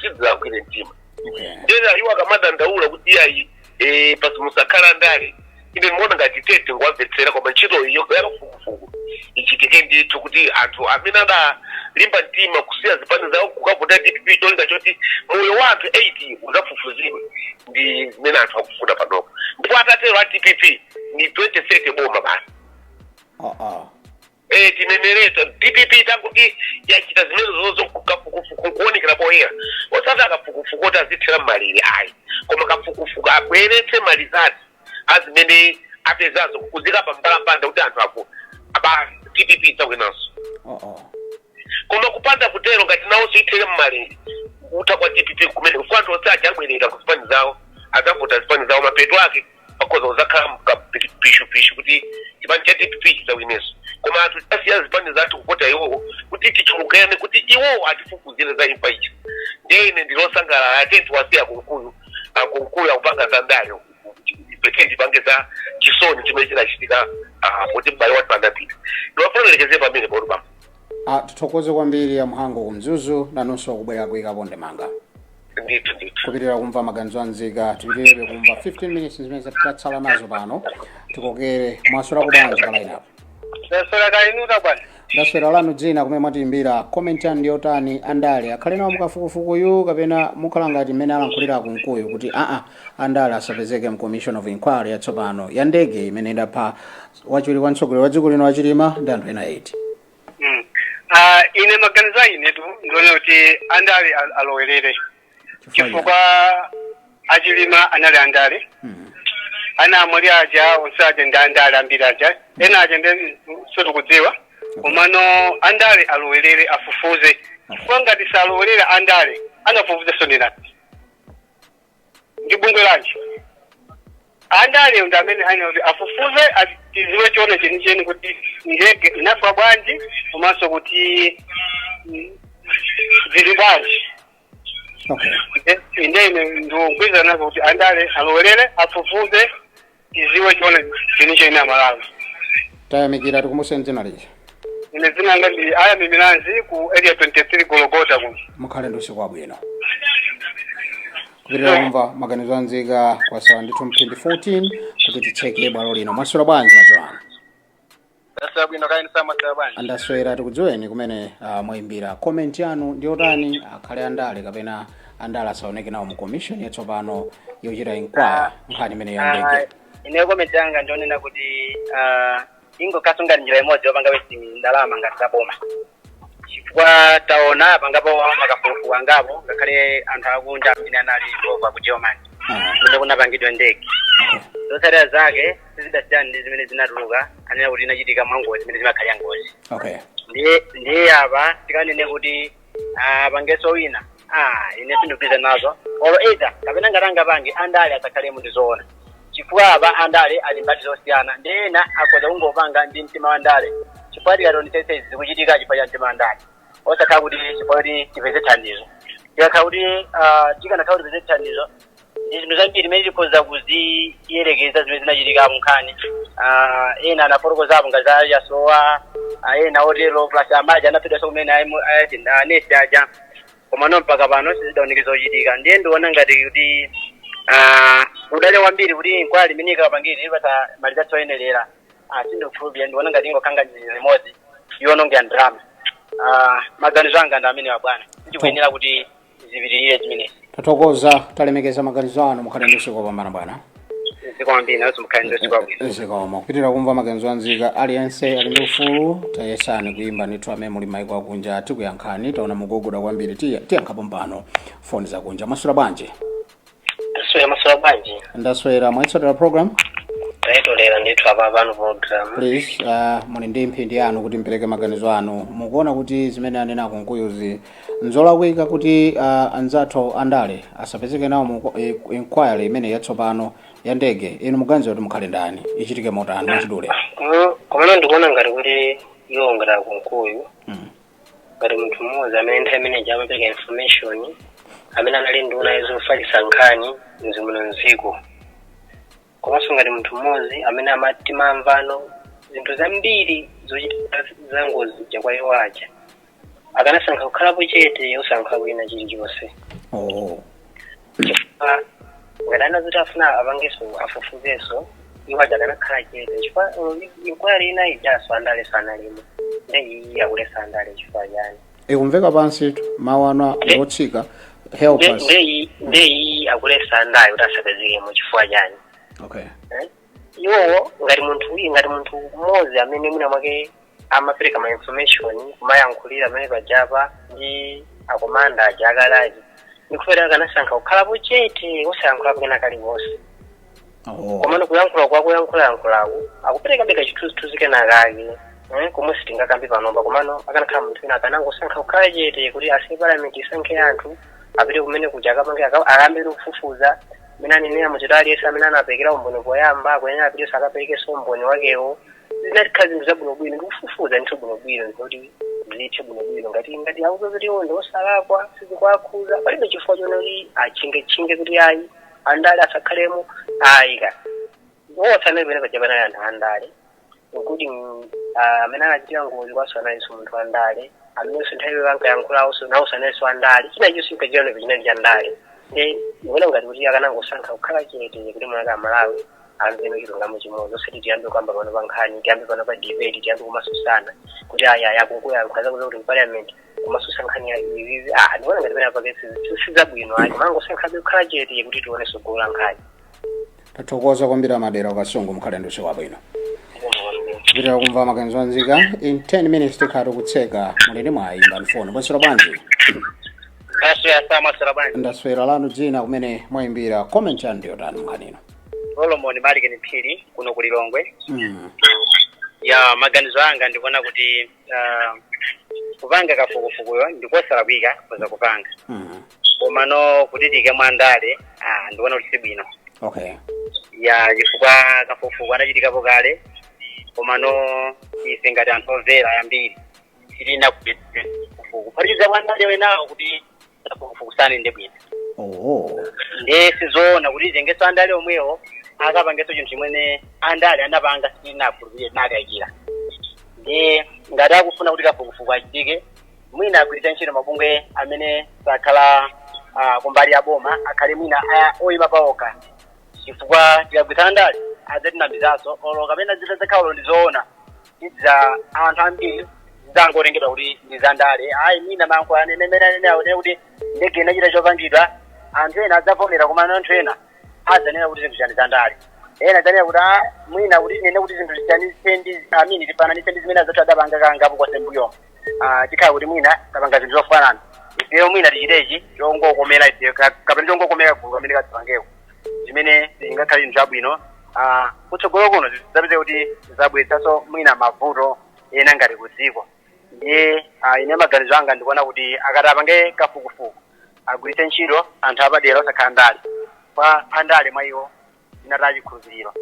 sizinagwire mtima. Ndena iwo akamadandaula kuti iyayi, pasi musakhala ndale, ine ndimaona ngati tete nguwamvetsera, koma ntchito iyo yakafukufuku ichitike ndithu kuti anthu amene adalimba mtima kusiya zipani zawo kukavota DPP, cholinga choti moyo wa anthu 8 udzafufuzidwe, ndi zimene anthu akufuna panopo. Ndipo atatero a DPP ni 20 boma basi. Tinenereto DPP tanguti yachita zimene zozo kafukufuku kuonekera poyera, osati akafukufuku oti azithera mmalire ayi, koma kafukufuku abweretse malizati azimene apezazo kuzika pa mbalambanda kuti anthu ako aba DPP idzawinanso. Koma kupanda kutero, ngati nawonso ithere mmalire, kutha kwa DPP kumene kufuka anthu onse aja abwerera ku zipani zawo, adzavota zipani zawo. Mapeto ake pakhoza kuzakhala pishupishu kuti chipani cha DPP chidzawinenso, koma anthu tasiya zipani zathu kupota iwowo kuti tichulukane kuti iwowo atifufuzire za imfa ichi. Ndiye ine ndilosangalala. Atenti wasiya Kunkuyu, Akunkuyu akupanga zandale. Ife chinachitika, chisoni chimene chinachitika kuti m'bale wathu anapita. Ndimafuna ndilekeze pamene poti bambo. Tithokoze kwambiri ya Mhango kumzuzu, nanunso kubwera kuyikapo ndemanga. Ndithu, ndithu. Kupitirira kumva maganizo anzika, tipitirebe kumva 15 minutes zimene tatsala nazo pano. Tikokere. Mwaswera bwanji pa line up? Ndaswera kainuta bwana. Ndaswera. Lanu dzina, kumene mwatiimbira, comment yanu ndiyotani? Andale akhale nawo mukafukufukuyu, kapena mukhala ngati mmene alankhulira Kunkuyu kuti aa, andale asapezeke mu commission of inquiry yatsopano ya ndege imene idapha wachiwiri kwa mtsogoleri wa dziko lino Wachilima ndi anthu ena 8? Ine maganizo a inetu ndione kuti andale alowerere, chifukwa Achilima anali andale. Ana amwali aja onse aja ndi andale, ambiri aja, ena aja ndi sitikudziwa. Komano andale alowerere, afufuze, chifukwa ngati salowerera andale, angafufuze sonenati ndi bungwe lanji? Andale ndi amene ayenera kuti afufuze, tiziwe chione chenicheni kuti ndege inafa bwanji, komanso kuti zili bwanji. Inde ine ndikugwirizana nazo kuti andale alowerere, afufuze, tiziwe chione chenicheni Amalawi. Tayamikira. Tikumbuseni dzina lija. Ine dzina langa ndi Aya Mimilanzi, ku Area 23 Gologota kuno. Mukhale ndi usiku wabwino. Kupitirira kumva maganizo anzika, kwatsala ndithu mphindi 14 kuti titseke bwalo lino. Mwaswera bwanji madzulo ano? Ndaswera bwino, kaini samaswera bwanji? Andaswera. Tikudziweni, kumene mwayimbira, comment yanu ndiyotani? Akhale andale kapena andale asaoneke nawo mu commission yatsopano yochita inquire nkhani imene ya ndege? Ine comment yanga ndionena kuti ingokhaso ngati njira imodzi yopanga wasting ndalama ngati zaboma, chifukwa taona pangapo makafukufuku angapo, ngakhale anthu akunja amene anali involved ku Germany kumene kunapangidwa ndege, zotsatira zake sizidasiyana ndi zimene zinatuluka, anena kuti inachitika mwangozi, zimene zimakhalira ngozi. Ndiye apa tikanene kuti pangenso wina, ine sindikugwirizana nazo olo either kapena ngati angapange andale asakhalemo, ndizoona, chifukwa apa andale ali mbali zosiyana, ndi ena akhoza kungopanga ndi mtima wa ndale, chifukwa tikationetsetse zikuchitika chifukwa cha mtima wa ndale, osakhala kuti chifukwa kuti tipeze thandizo. Tikakhala kuti tikanakhala kuti tipeze thandizo, ndi zinthu zambiri zimene tikhoza kuziyerekeza zimene zinachitika munkhani. Ena anafotokozapo ngati za Yasowa, ena otero, plus amaji anaphedwanso kumene anesi aja, koma no mpaka pano sizidaoneke zochitika. Ndiye ndiona ngati kuti udale kwambiri kuti inquiry imene ikapangire ipasa malizatsi oyenerera, sindikukhulupirira. Ndiona ngati ingokhanga njira imodzi yowonongera ndalama. Maganizo anga ndi amene bwana, sichikuyenera kuti zipitirire zimenezi. Tathokoza, talemekeza maganizo anu. Mukhale ndi usiku wopambana bwana. Zikomo kwambiri, nawonso mukhale ndi usiku wabwino. Zikomo. Kupitirira kumva maganizo anzika, aliyense ali ndi ufulu. Tayesani kuyimba ndithu amene muli maiko akunja, tikuyankhani. Taona mugogoda kwambiri, tiyankhapo mpano foni zakunja. Mwaswera bwanji? Ndaswera. Maswera bwanji? Ndaswera. Mwayitsatira program? Tayitolera ndithu apa pano program. Please, muli ndi mphindi yanu kuti mpereke maganizo anu. Mukuona kuti zimene anena Kunkuyuzi nzolakwika, kuti anzathu andale asapezeke nawo mu inquiry imene yatsopano ya ndege? Inu muganiza kuti mukhale ndani, ichitike motani, mwachidule? Komano ndikuona ngati kuti iwo ngati Akunkuyu, ngati munthu mmodzi amene nthawi imeneji amapereka information, amene anali nduna zofalitsa nkhani mzimuno mdziko, komanso ngati munthu mmodzi amene amati mamvano zinthu zambiri zochitika za ngozi zija kwa iwo aja, akanasankha kukhalapo chete, osankha wina chilichonse. Chifukwa ngati anazoti afuna apangenso afufuzenso, iwo aja akanakhala chete, chifukwa inquiry ina ijaso andale sanalimo, nde iyi akulesa andale chifukwa chani? Ikumveka pansi, mawu anu ndiotsika, help us. Nde iyi akulesa andale kuti asapezekemo chifukwa chani? Eh? Iwowo ngati munthu mmodzi amene mwina mwake amapereka ma information, kumayankhulira amene pajapa ndi akomanda aja akalaji, ndikufera akanasankha kukhalapo chete, osayankhulapo kena kaliwonse. Komano kuyankhula kwa kuyankhulayankhulaku akupereka beka chithunzithunzi kenakake, komwe sitingakambe panopa. Komano akanakhala munthu wina akanangosankha kukhala chete, kuti asiye parliament isankhe anthu, apite kumene kuja, akapange akayambe kufufuza amene anenera muchito. Aliyense amene anapekera umboni poyamba akuyenera apitenso akaperekenso umboni wakewo. Zinatikhala zinthu zabwinobwino ndikufufuza ndithu bwinobwino, ndikuti zithe bwinobwino. Ngati auza kuti iwo ndi osalakwa, sizikuwakhuza, palibe chifukwa chona kuti achinge-chinge kuti ayi, andale asakhalemo, ayi ka. Onse anali pene paja panali anthu andale, including amene anachitira ngozi kwaso analinso munthu wandale, amenenso nthawi iyoyo ankayankhulawo nawonso analinso andale. China chonse chinkachitika chinali cha ndale. Ndi ndikuona ngati kuti akanangosankha kukhala chete kuti mwaka Amalawi amveno chilungamo chimodzi, osati tiyambe kuyamba pano pa nkhani, tiyambe pano pa debate, tiyambe kumasusana kuti aya yakunkuyankha zakuti kuti parliament kumasusa nkhani ya izizi. Ah, ndikuona ngati pena pake sizabwino ayi, kumangosankhabe kukhala chete kuti tione tsogolo la nkhani. Tathokoza kwambiri amadera Kasungu, mukhale ndi usiku wabwino. Kupitira kumva maganizo anzika in 10 minutes tikhala tikutseka. Muli ndi mwayi, imbani foni. Mwaswera bwanji? Ndaswera sa, mwaswera bwanji? Ndaswera. Lanu dzina, kumene mwayimbira, comment yanu ndiyotani mkhanino? Solomon Malikeni Phiri kuno ku Lilongwe. Ya, maganizo anga ndikuona kuti kupanga kafukufukuyo ndikosalakwika kuza kupanga, komano kuti tike mwandale, ndikuona kuti sibwino. Ya, chifukwa kafukufuku anachitikapo kale, komano ife ngati anthu omvera ambiri sitina kuphatikiza mwandale wenawo kuti kafukufuku sanende bwino. Ndiye sizoona kuti tengeso andale omwewo akapangenso chinthu chimene andale anapanga sitinakhulupirire, tinakayikira. Ndiye ngati akufuna kuti kafukufuku achitike, mwina agwiritse ntchito mabungwe amene sakhala kumbali ya boma, akhale mwina oyima paokha, chifukwa tikagwiritsa andale adzatinamizanso, olo kapena zitadzakhala ndi zoona tidza anthu ambiri zidzangotengedwa kuti ndi zandale. Ayi, mwina mayankho anene amene anene aone kuti ndege inachita chopangidwa, anthu ena adzavomera, koma anthu ena adzanena kuti zinthu chani zandale. Ena adzanena kuti mwina kuti tinene kuti zinthu zisiyanitse ndi amini tifananitse ndi zimene adzathu adapanga kangapo konse mbuyomo, tikhala kuti mwina tapanga zinthu zofanana ifeyo, mwina tichitechi chongokomera ifeyo kapena chongokomera gulu kamene kadzipangeko, zimene zingakhale zinthu zabwino. Kutsogolo kuno zidzapeze kuti zabweretsanso mwina mavuto ena ngati kudziko. Ndiye ine maganizo anga ndikuona kuti akati apange kafukufuku agwiritse ntchito anthu apadera osakhala ndale, kwa andale mwa iwo inataya chikhulupiriro.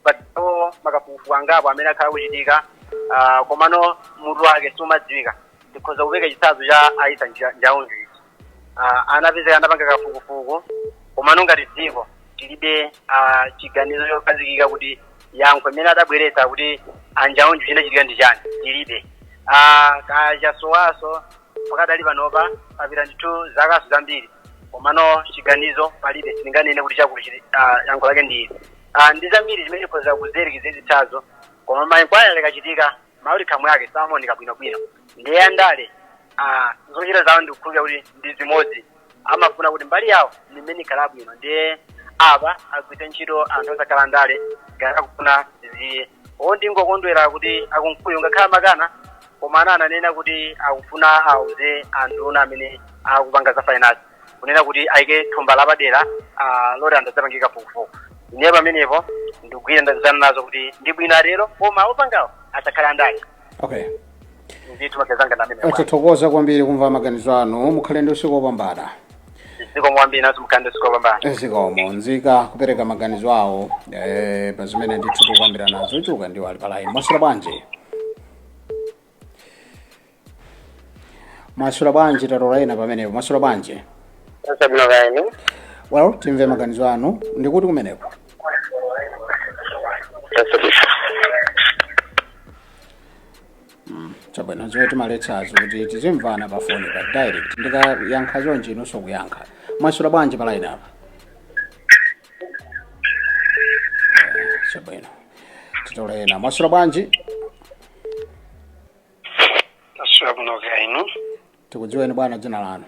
Pato makafukufuku angapo amene akhala kuchitika, komano mutu wake sumadziwika. Ndikhoza kupeka chitsanzo cha Aisa Njaunju ichi. Anapezeka anapanga kafukufuku, komano ngati dziko tilibe chiganizo chokhazikika kuti yankho imene adabweretsa kuti anjaunju chinachitika ndi chani, tilibe. Kachasowaso pakadali panopa, papita ndithu zakaso zambiri, komano chiganizo palibe, sitinganene kuti chakuti yankho lake ndi ili. Ndi zambiri zimene tikhoza kuzerekeza zitsanzo, koma ma inquiry akachitika ma outcome yake samaoneka bwinobwino. Ndiye andale zochita zawo ndikukhulupirira kuti ndi zimodzi, amafuna kuti mbali yawo ndi imene ikhala bwino. Ndiye apa agwiritse ntchito anthu osakhala andale ngati akufuna ziye. Ndingokondwera kuti akunkuyu ngakhala makana, koma ana ananena kuti akufuna auze anthu amene akupanga za finance kunena kuti ayike thumba lapadera loti anthu adzapange kafukufuku. Ndiye pamenepo ndikugwira ndazana nazo kuti ndi bwino atero, koma opangawo asakhale andale. Ndithu maganizo anga ndamene. Tathokoza kwambiri kumva maganizo anu, mukhale ndi usiku wopambana. Zikomo kwambiri, naso mukhale ndi usiku wopambana. Zikomo. Nzika kupereka maganizo awo pa zimene ndithu tikukambira nazo. Chuka ndiwo ali pa line. Mwaswera bwanji? Mwaswera bwanji? Tatola ena pamenepo. Mwaswera bwanji? Sabino kaini. Well, timve maganizo anu, ndikuti kumeneko? Chabwino, zomwe timaletsazo kuti tizimvana pa foni pa direct, ndikayankha chonchi inunso kuyankha. Mwaswera bwanji pa line apa? Chabwino, titola ena. Mwaswera bwanji? Taswera kuno kainu. Tikudziweni bwana, dzina lanu?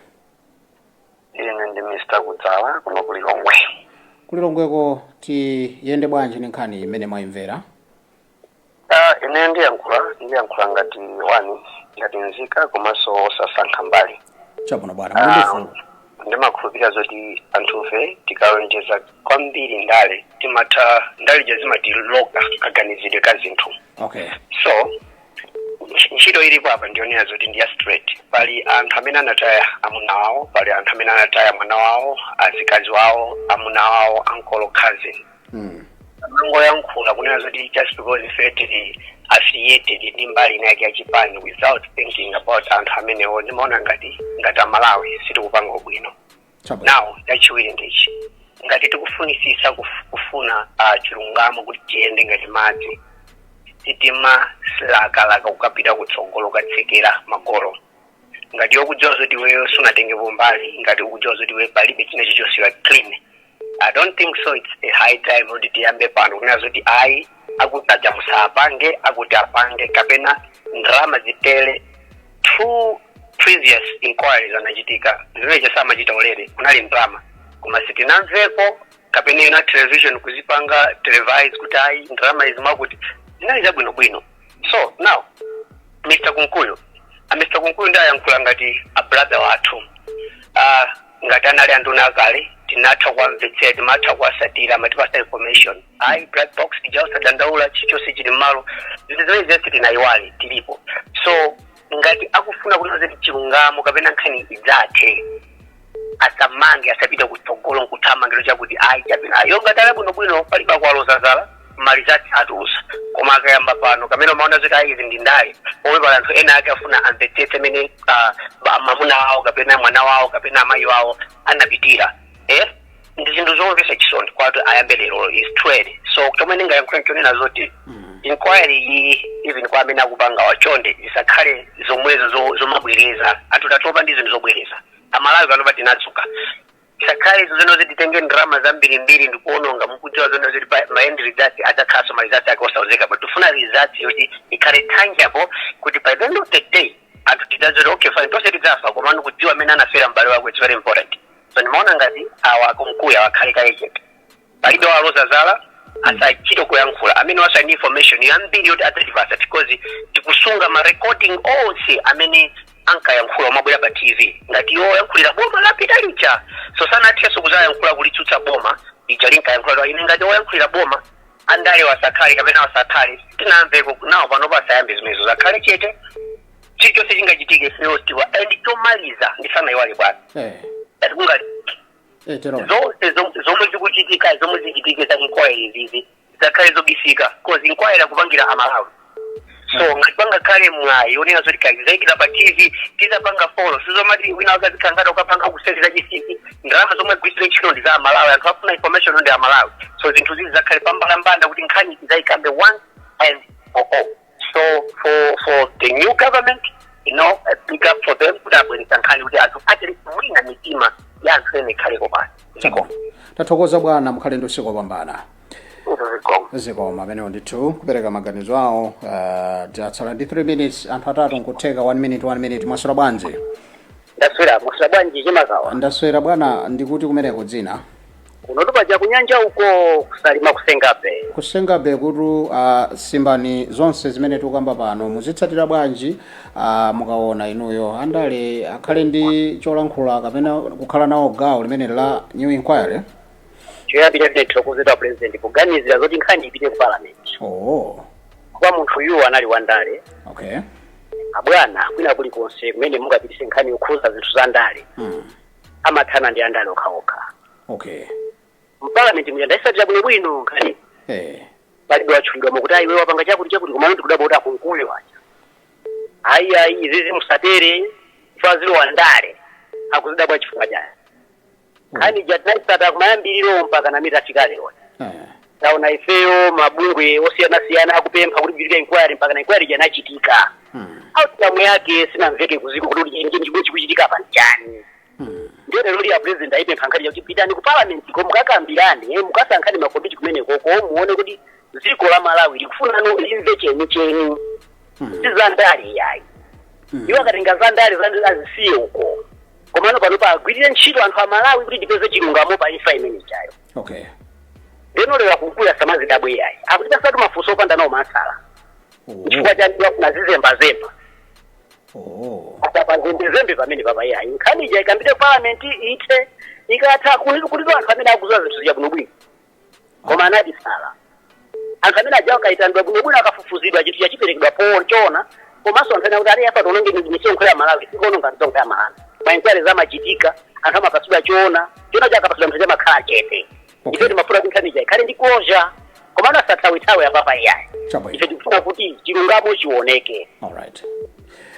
Ine ndi Mr. Kudzala kuno kulilongwe. Kulilongweko tiyende bwanji ndi nkhani imene mwayimvera? Ine ndiyankhula ngati wani, ngati nzika komanso osasankha mbali. Chabwino bwana, muli ndi ufulu. Ndimakhulupirira zoti anthufe tikalonjeza kwambiri ndale, timatha ndale zimatiloka kaganizidwe ka zinthu. So ntchito ilipo apa ndionera zoti ndi ya straight. Pali anthu amene anataya amuna wawo, pali anthu amene anataya mwana wawo, azikazi wawo, amuna wawo, uncle, cousin. Mangoyankhula kunena zoti just because ife tili affiliated ndi mbali ina yake ya chipani without thinking about anthu amenewo, ndimaona ngati Amalawi sitikupanga bwino. Chabwino. Now chachiwiri ndichi, ngati tikufunisisa kufuna timafuna chilungamo kuti chiyende ngati madzi, sitimalakalaka kukapita kutsogolo kukatsekera magolo. Ngati ukudziwa zoti iweyo sunatengepo mbali, ngati ukudziwa zoti iwe palibe china chilichonse, you are clean, I don't think so it's a high time kuti tiyambe pano kunena zoti ayi, akuti aja musapange, akuti apange, kapena ndalama zitere. Two previous inquiries anachitika, zimene samachita ulere, kunali ndalama, koma sitinamveko kapena ina television kuzipanga televise kuti ayi, ndalama izi mwakuti zinali zabwinobwino. So now Mr Kunkuyu, a Mr Kunkuyu ndi ayankhula ngati a brother wathu, ngati anali anduna akale, tinatha kuwamvetsera, timatha kuwasatira, amatipasa information, ayi, black box ija, usadandaula, chilichonse chili mmalo. Zinthu zimene zonse tinayiwale tilipo. So ngati akufuna kuti ziti chilungamo kapena nkhani idzathe, asamange, asapite kutsogolo nkuthamangiro chakuti ayi, chapita ayo. Ngati ali bwinobwino, palibe akuwaloza zala, malizati atulusa. Koma akayamba pano kamene umaona zoti ayi, izi ndi ndale, pomwe pali anthu ena ake afuna amvetsetse mene mamuna wawo kapena mwana wawo kapena amayi wawo anapitira, ndi zinthu zomvetsa chisoni kwati ayambe lero is too early. So chomwe ndingayankhula nchonena zoti inquiry iyi, even kwa amene akupanga wachonde, zisakhale zomwezo zomabwereza. Anthu tatopa ndi zinthu zobwereza. Amalawi panopa tinatsuka. Isakhale izo zone zititenge ndalama zambirimbiri ndikuononga, mukudziwa zone zoti ma end results adzakhalanso ma results ake osauzeka, but tifuna results yoti ikhale tangible, kuti by the end of the day anthu tidzazoti okay, fine, tonse tidzafa, koma ndikudziwa amene anafera m'bale wako, it's very important. So ndimaona ngati awa Kunkuyu akhale kaye chete, palibe waloza zala, asachite kuyankhula. Amene wasa ndi information yambiri yoti adzatipasa, because tikusunga ma recording onse amene ankayankhula omabwera pa TV ngati iwo oyankhulira boma lapita lija. So sanathenso kuzayankhula kulitsutsa boma lija linkayankhula, ine ngati oyankhulira boma, andale wasakhale kapena wasakhale, tinamveko nawo. Panopo asayambe zimenezo, zakhale chete, chilichonse chingachitike ifeyo tiwa. And chomaliza, ndisanayiwale bwana, ngati kungali tero zonse zomwe zikuchitika, zomwe zichitike za inquiry izizi, zakhale zobisika, cause inquiry akupangira Amalawi. So ngati pangakhale mwayi onena zoti kazayikira pa TV, tizapanga follow, sizomati wina wakazikhala ukapanga kuseri za chisisi. Ndalama zomwe agwirisire ntchito ndi za Amalawi, anthu afuna information ndi Amalawi. So zinthu zizi zakhale pambalambanda kuti nkhani tizayikambe once and for all. So for the new government, a big up for them kuti abweretsa nkhani kuti anthu at least mwina mitima ya anthu ene ikhaleko pasi. Chabwino, tathokoza bwana, mukhale ndi usiku wopambana. Zikomo. Zikomo. Amenewo ndithu kupereka maganizo awo. Tatsala ndi 3 minutes, anthu atatu nkutheka, 1 minute, 1 minute. Mwaswera bwanji? Ndaswera. Mwaswera bwanji, Chimakawa? Ndaswera bwana. Ndikuti kumeneko, dzina? Kuno tupaja kunyanja uko, kusalima, kusengabe. Kusengabe kutu. Simbani zonse zimene tikukamba pano, muzitsatira bwanji? Mukaona inuyo andale akhale ndi cholankhula kapena kukhala nawo gawo limene la new inquiry? Choyambira, ndithokozedwa President kuganizira zoti nkhani ipite ku Parliament. Kwa munthu yuwo anali wandale. Abwana, kwina kulikonse kumene mungapitise nkhani yokhuza zinthu za ndale, amathana ndi andale okhaokha. Mpalamenti muja ndayisatira bwinobwino nkhani, palibe watchulidwa kuti ayi, iwe wapanga chakuti chakuti. Komano ndikudabwa kuti akunkuyu aja, ayi ayi, izizi musatere, chifukwa wandale akuzidabwa chifukwa chani? Nkhani ija tinayisata kumayambiriro mpaka namene tafika lero. Taona ifeyo mabungwe osiyanasiyana akupempha kuti kuchitike inquiry, mpaka na inquiry ija inachitika. Outcome yake sinamveke kuziko kuti chimwe chikuchitika apa nchani. Ndiyo lero liya President ayipempha nkhani yakuti pitani ku Parliament ko, mukakambirane, mukasankhani makomiti kumenekoko, muone kuti dziko la Malawi likufunano limve chenicheni, si zandale yayi. Iwo akatenga zandale azisiye uko, komano pano pagwirire ntchito anthu a Malawi kuti tipeze chilungamo pa imfa imene ichayo. Ndeno lero akunkuya samazidabwe yayi, akuti pasatu mafunso opanda nawo masala. Chifukwa chani nazizembazemba? Asapazembezembe pamene papa yayi. Nkhani ija ikambite Parliament, ithe. Ikatha, kulito anthu amene akuziwa zinthu zija bwinobwino, koma anabisala. Anthu amene ajawo akayitanidwa bwinobwino, akafufuzidwa, chinthu chachiperekedwa po choona. Komanso anthu ena kuti ali apa tiononge misonkho ya Malawi, sikuononga misonkho ya Malawi. Ma inquiry zamachitika, anthu amapasidwa choona. Choona chakapasidwa anthu chamakhala chete. Ife timafuna kuti nkhani ija ikhale ndi closure, komano asathawithawe apapa iyayi. Ife tikufuna kuti chilungamo chioneke. Alright.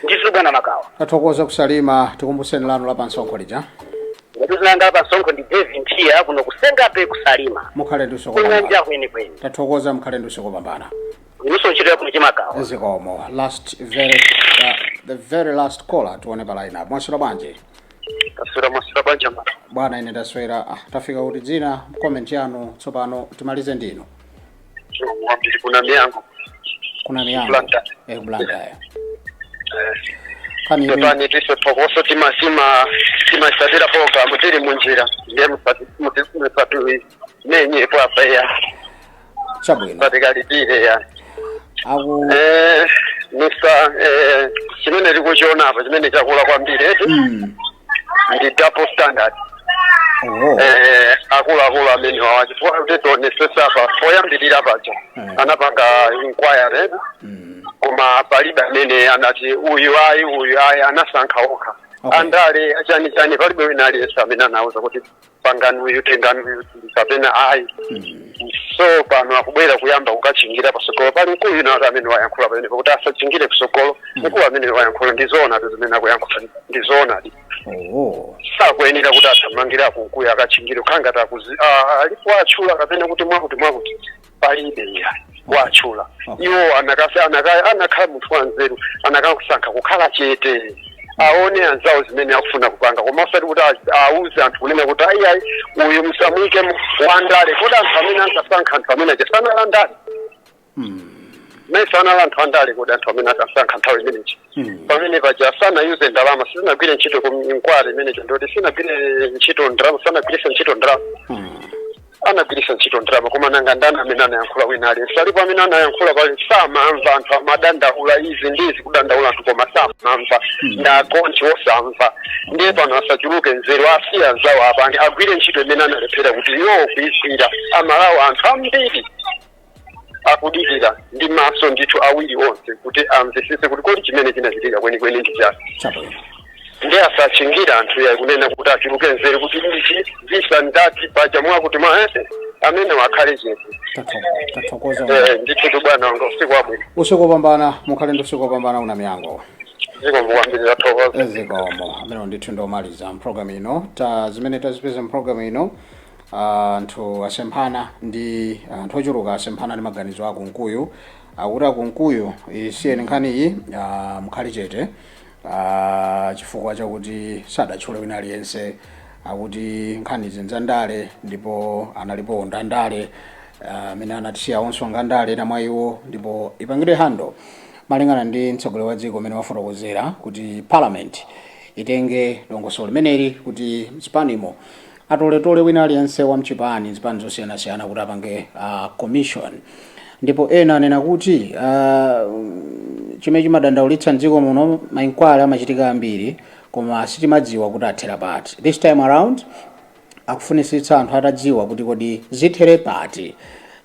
Ndithu bwana Makawa. Tathokoza kusalima. Tikumbuseni lanu la pansonkho lija. Ndikuzinanga pasonkho ndi David Ntiya kuno kusengape kusalima. Mukhale ndi usiku Kunyanja wopambana. kwenikweni. Tathokoza, mukhale ndi usiku wopambana. Inunso ntchito yakuno chimagawa. Zikomo. Last very the very last caller tione pa line up. Mwaswera bwanji? Taswera, mwaswera bwanji ma? Bwana, ine ndaswera. Tafika kuti dzina, comment yanu tsopano timalize ndino. Wambiri kuna miyango. Kuna miyango. Blantyre. Eh, Blantyre. Kani Totani tise phokoso timasima timasatira program tili munjira, ndiye musati menyepo apa ya. Chabwino. Patikalipire ya. Aku Mr chimene tikuchiona apa, chimene chakula kwambiri eti ndi double standard. Oh. Akuluakulu amene wawa, chifukwa kuti tionesesa apa poyambirira paja anapanga inquiry, koma palibe amene anati uyu ayi, uyu ayi, anasankha okha. Andale chani chani, palibe wina aliyense amene anauza kuti pangani uyu, tengani uyu kapena ayi. So pano akubwera kuyamba kukachingira pasogolo pali mkulu wina wake amene wayankhula pamenepo kuti asachingire kusogolo. Mkulu amene wayankhula ndi zoonadi, zimene akuyankhula ndi zoonadi. Oh. Sakuyenera kuti athamangira kunkuya akachingire kukhangati akuzi alipo atchula kapena kuti mwakuti mwakuti, palibe iya watchula. Iwo anakhala munthu wanzeru, anakakusankha kukhala chete, aone anzawo zimene akufuna kupanga, koma osati kuti auze anthu kunena kuti ayi ayi, uyu musamuyike wandale. Kodi anthu amene ankasankha anthu amene aja sanali andale? Mese anali anthu andale? Kodi anthu amene akasankha nthawi imeneji pamene paja sanayuze ndalama, sizinagwire ntchito ku inquiry imenejo, ndoti sinagwire ntchito ndalama, sanagwirise ntchito ndalama? Anagwirisa ntchito ndalama, koma nanga ndani amene anayankhula? Wina aliyense alipo amene anayankhula? Pali samamva, anthu amadandaula izi ndizi, kudandaula anthu, koma samamva, ndagonji osamva. Ndiye pano asachuluke nzeru, asiya anzawo apange, agwire ntchito imene analephera kuti iwo kuigwira. Amalawo anthu ambiri akudikira ndi maso ndithu awiri onse kuti amvesese kuti kodi chimene chinachitika kwenikweni ndi chani. Chabwino. Ndi asachingira anthu ya kunena kuti achuluke nzeru kuti ichi zisa ndati paja mwakuti mwa amene wakhale chete. Tathokoza. Ndithu bwana wanga, usiku wabwino. Usiku wopambana, mukhale ndi usiku wopambana una miyango. Zikomo kwambiri, tathokoza. Zikomo. Amene ndithu ndomaliza mpulogalamu ino, ta zimene tazipeza mpulogalamu ino, anthu asemphana ndi anthu ochuluka asemphana ndi maganizo akunkuyu, akuti akunkuyu isiyeni nkhaniyi, mukhale chete, chifukwa chakuti sadatchule wina aliyense, akuti nkhani zinzandale ndipo analipo ndandale amene anatisiya onso ngandale ena mwa iwo, ndipo ipangidwe handle malingana ndi mtsogoleri wa dziko amene wafotokozera kuti parliament itenge dongosolo limeneli kuti mchipanimo atoletole wina aliyense wa mchipani, zipani zosiyanasiyana, kuti apange commission. Ndipo ena anena kuti chimene chimadandaulitsa mdziko muno, ma inquiry amachitika ambiri koma sitimadziwa kuti athera pati. This time around akufunisitsa anthu atadziwa kuti kodi zithere pati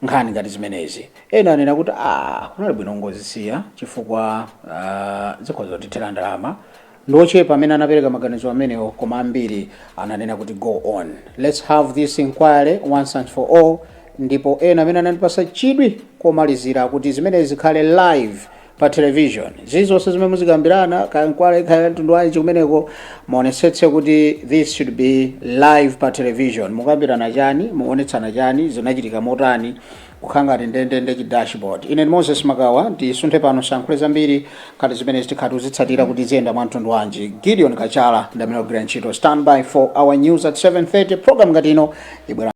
nkhani ngati zimenezi. Ena anena kuti kunali bwino ngozisiya chifukwa zikhoza kutithera ndalama. Ndochepa amene anapereka maganizo amenewo, koma ambiri ananena kuti go on, let's have this inquiry once and for all. Ndipo ena amene anandipasa chidwi komalizira kuti zimenezi zikhale live pa television, zilizonse zimene muzikambirana, kaya inquiry kaya mtundu wanji kumeneko, muonetsetse kuti this should be live pa television. Mukambirana chani, muonetsana chani, zinachitika motani, kukhala ngati ndendende chi dashboard. Ine ndi Moses Magawa, ndisunthe pano, sankhule zambiri kati zimene zitikhala tuzitsatira kuti ziyenda mwa mtundu wanji. Gideon Kachala ndi amene akugwira ntchito. Stand by for our news at 7:30. Program ngati ino ibwera.